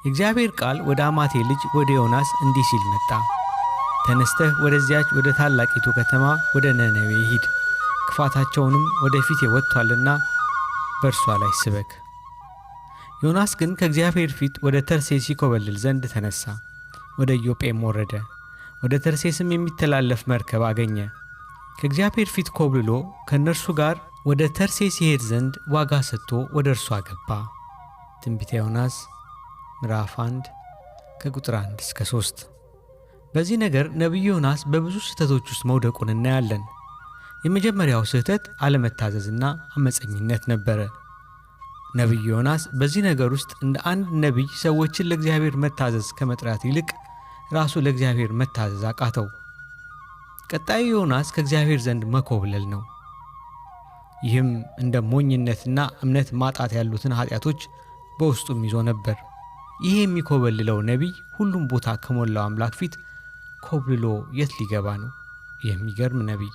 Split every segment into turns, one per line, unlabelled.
የእግዚአብሔር ቃል ወደ አማቴ ልጅ ወደ ዮናስ እንዲህ ሲል መጣ። ተነስተህ ወደዚያች ወደ ታላቂቱ ከተማ ወደ ነነዌ ሂድ፣ ክፋታቸውንም ወደ ፊቴ ወጥቷልና በእርሷ ላይ ስበክ። ዮናስ ግን ከእግዚአብሔር ፊት ወደ ተርሴስ ይኮበልል ዘንድ ተነሳ፣ ወደ ኢዮጴም ወረደ። ወደ ተርሴስም የሚተላለፍ መርከብ አገኘ። ከእግዚአብሔር ፊት ኮብልሎ ከእነርሱ ጋር ወደ ተርሴስ ይሄድ ዘንድ ዋጋ ሰጥቶ ወደ እርሷ ገባ። ትንቢተ ዮናስ ምዕራፍ 1 ከቁጥር 1 እስከ 3። በዚህ ነገር ነቢዩ ዮናስ በብዙ ስህተቶች ውስጥ መውደቁን እናያለን። የመጀመሪያው ስህተት አለመታዘዝና አመፀኝነት ነበረ። ነቢዩ ዮናስ በዚህ ነገር ውስጥ እንደ አንድ ነቢይ ሰዎችን ለእግዚአብሔር መታዘዝ ከመጥራት ይልቅ ራሱ ለእግዚአብሔር መታዘዝ አቃተው። ቀጣዩ ዮናስ ከእግዚአብሔር ዘንድ መኮብለል ነው። ይህም እንደ ሞኝነትና እምነት ማጣት ያሉትን ኃጢአቶች በውስጡም ይዞ ነበር። ይህ የሚኮበልለው ነቢይ ሁሉም ቦታ ከሞላው አምላክ ፊት ኮብልሎ የት ሊገባ ነው? የሚገርም ነቢይ!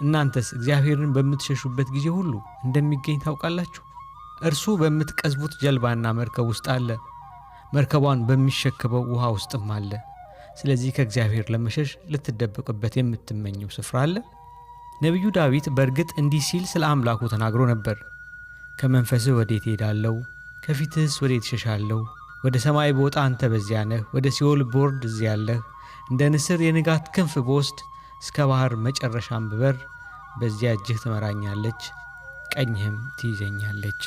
እናንተስ እግዚአብሔርን በምትሸሹበት ጊዜ ሁሉ እንደሚገኝ ታውቃላችሁ። እርሱ በምትቀዝቡት ጀልባና መርከብ ውስጥ አለ፣ መርከቧን በሚሸከመው ውሃ ውስጥም አለ። ስለዚህ ከእግዚአብሔር ለመሸሽ ልትደበቅበት የምትመኘው ስፍራ አለ? ነቢዩ ዳዊት በእርግጥ እንዲህ ሲል ስለ አምላኩ ተናግሮ ነበር። ከመንፈስህ ወዴት እሄዳለሁ? ከፊትህስ ወዴት እሸሻለሁ? ወደ ሰማይ ብወጣ አንተ በዚያ ነህ፣ ወደ ሲኦል ብወርድ እዚያ አለህ። እንደ ንስር የንጋት ክንፍ ብወስድ፣ እስከ ባህር መጨረሻም ብበር፣ በዚያ እጅህ ትመራኛለች፣ ቀኝህም ትይዘኛለች።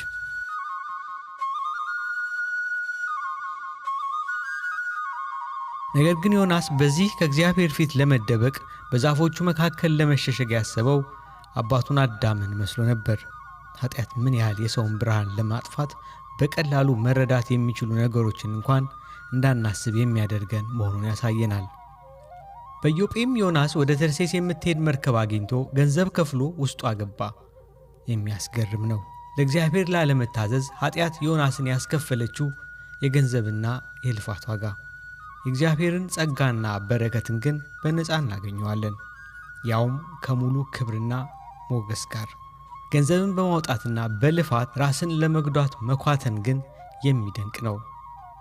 ነገር ግን ዮናስ በዚህ ከእግዚአብሔር ፊት ለመደበቅ በዛፎቹ መካከል ለመሸሸግ ያሰበው አባቱን አዳምን መስሎ ነበር። ኃጢአት ምን ያህል የሰውን ብርሃን ለማጥፋት በቀላሉ መረዳት የሚችሉ ነገሮችን እንኳን እንዳናስብ የሚያደርገን መሆኑን ያሳየናል። በኢዮጴም ዮናስ ወደ ተርሴስ የምትሄድ መርከብ አግኝቶ ገንዘብ ከፍሎ ውስጡ አገባ። የሚያስገርም ነው። ለእግዚአብሔር ላለመታዘዝ ኃጢአት ዮናስን ያስከፈለችው የገንዘብና የልፋት ዋጋ። የእግዚአብሔርን ጸጋና በረከትን ግን በነፃ እናገኘዋለን፣ ያውም ከሙሉ ክብርና ሞገስ ጋር። ገንዘብን በማውጣትና በልፋት ራስን ለመጉዳት መኳተን ግን የሚደንቅ ነው።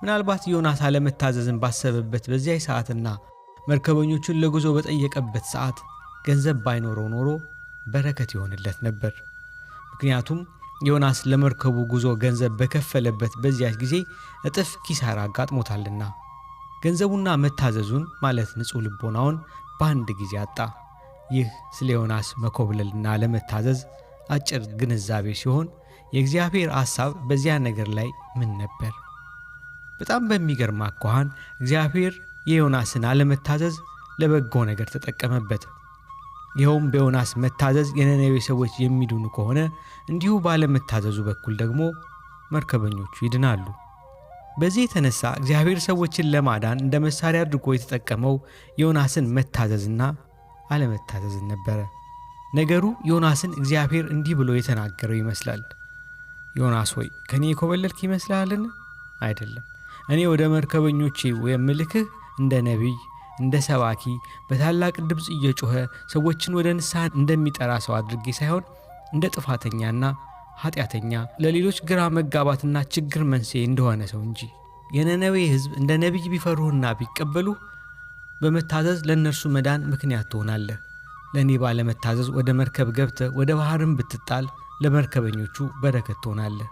ምናልባት ዮናስ አለመታዘዝን ባሰበበት በዚያ ሰዓትና መርከበኞቹን ለጉዞ በጠየቀበት ሰዓት ገንዘብ ባይኖረው ኖሮ በረከት ይሆንለት ነበር። ምክንያቱም ዮናስ ለመርከቡ ጉዞ ገንዘብ በከፈለበት በዚያች ጊዜ እጥፍ ኪሳራ አጋጥሞታልና። ገንዘቡና መታዘዙን ማለት ንጹሕ ልቦናውን በአንድ ጊዜ አጣ። ይህ ስለ ዮናስ መኮብለልና ለመታዘዝ አጭር ግንዛቤ ሲሆን የእግዚአብሔር ሐሳብ በዚያ ነገር ላይ ምን ነበር? በጣም በሚገርም አኳኋን እግዚአብሔር የዮናስን አለመታዘዝ ለበጎ ነገር ተጠቀመበት። ይኸውም በዮናስ መታዘዝ የነነዌ ሰዎች የሚድኑ ከሆነ እንዲሁ ባለመታዘዙ በኩል ደግሞ መርከበኞቹ ይድናሉ። በዚህ የተነሳ እግዚአብሔር ሰዎችን ለማዳን እንደ መሳሪያ አድርጎ የተጠቀመው ዮናስን መታዘዝና አለመታዘዝን ነበረ። ነገሩ ዮናስን እግዚአብሔር እንዲህ ብሎ የተናገረው ይመስላል። ዮናስ ሆይ፣ ከእኔ የኮበለልክ ይመስልሃልን? አይደለም። እኔ ወደ መርከበኞቼ የምልክህ እንደ ነቢይ፣ እንደ ሰባኪ፣ በታላቅ ድምፅ እየጮኸ ሰዎችን ወደ ንስሐ እንደሚጠራ ሰው አድርጌ ሳይሆን እንደ ጥፋተኛና ኃጢአተኛ፣ ለሌሎች ግራ መጋባትና ችግር መንስኤ እንደሆነ ሰው እንጂ። የነነዌ ሕዝብ እንደ ነቢይ ቢፈሩህና ቢቀበሉህ በመታዘዝ ለእነርሱ መዳን ምክንያት ትሆናለህ። ለእኔ ባለመታዘዝ ወደ መርከብ ገብተህ ወደ ባህርም ብትጣል ለመርከበኞቹ በረከት ትሆናለህ።